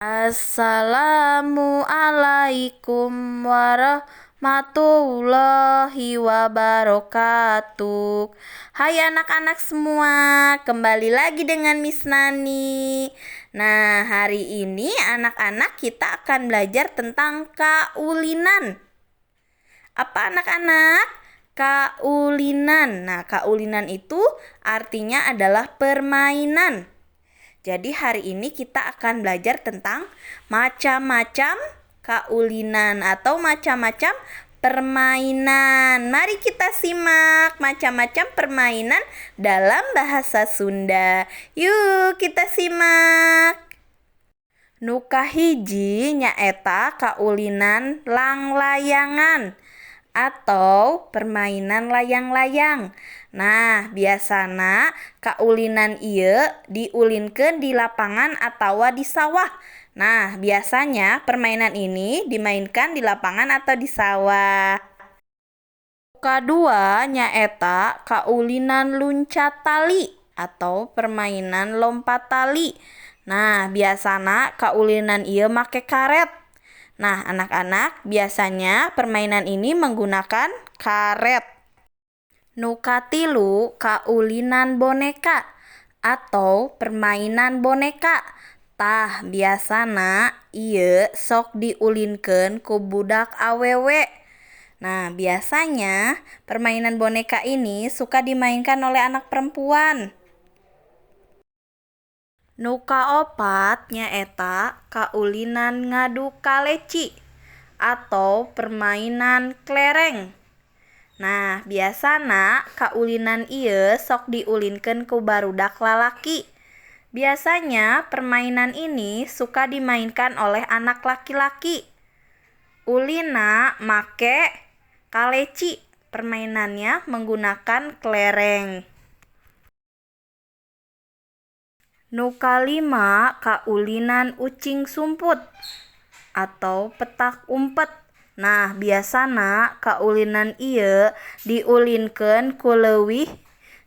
Assalamualaikum warahmatullahi wabarakatuh. Hai anak-anak semua, kembali lagi dengan Miss Nani. Nah, hari ini anak-anak kita akan belajar tentang kaulinan. Apa anak-anak? Kaulinan. Nah, kaulinan itu artinya adalah permainan. Jadi hari ini kita akan belajar tentang macam-macam kaulinan atau macam-macam permainan. Mari kita simak macam-macam permainan dalam bahasa Sunda. Yuk kita simak. Nu kahiji nyaeta kaulinan langlayangan atau permainan layang-layang. Nah, biasana kaulinan ieu diulinkeun di lapangan atawa di sawah. Nah, biasanya permainan ini dimainkan di lapangan atau di sawah. Kadua nyaeta kaulinan luncat tali atau permainan lompat tali. Nah, biasana kaulinan ieu make karet. Nah, anak-anak, biasanya permainan ini menggunakan karet. Nu katilu kaulinan boneka atau permainan boneka. Tah, biasana ieu sok diulinkeun ku budak awewe. Nah, biasanya permainan boneka ini suka dimainkan oleh anak perempuan. Nu kaopat nyaeta kaulinan ngadu kaleci atau permainan kelereng. Nah, biasana kaulinan ieu sok diulinkeun ku barudak lalaki. Biasanya permainan ini suka dimainkan oleh anak laki-laki. Ulinna make kaleci. Permainannya menggunakan kelereng. Nu kalima kaulinan ucing sumput atau petak umpet. Nah, biasana kaulinan ieu diulinkeun ku leuwih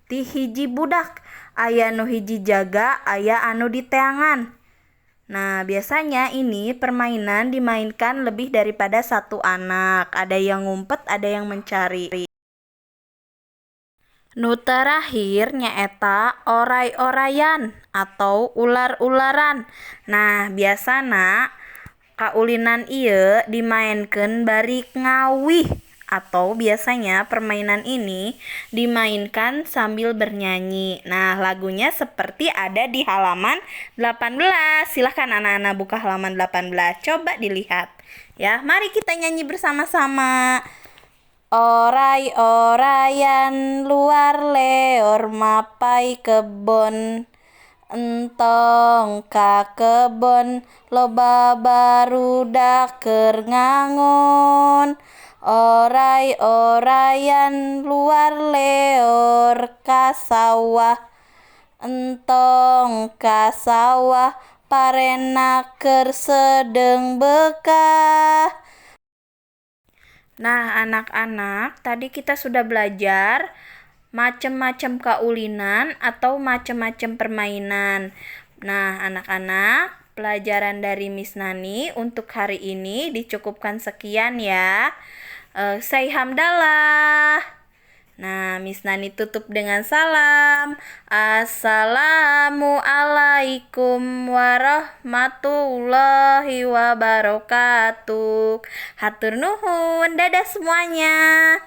ti hiji budak. Aya nu hiji jaga, aya anu diteangan. Nah, biasanya ini permainan dimainkan lebih daripada satu anak. Ada yang ngumpet, ada yang mencari. Nu terakhir nyaeta oray-orayan atau ular-ularan. Nah, biasana kaulinan ieu dimaenkeun bari ngawih atau biasanya permainan ini dimainkan sambil bernyanyi. Nah, lagunya seperti ada di halaman 18. Silahkan anak-anak buka halaman 18. Coba dilihat. Ya, mari kita nyanyi bersama-sama. Oray-orayan luar leor mapay kebon. Entong ka kebon loba barudak keur ngangon. Oray-orayan luar leor ka sawah. Entong ka sawah parena keur sedeung beukah. Nah, anak-anak, tadi kita sudah belajar macam-macam kaulinan atau macam-macam permainan. Nah, anak-anak, pelajaran dari Miss Nani untuk hari ini dicukupkan sekian ya. Saya hamdalah. Nah, Miss Nani tutup dengan salam. Assalamualaikum warahmatullahi wabarakatuh. Hatur nuhun, dadah semuanya.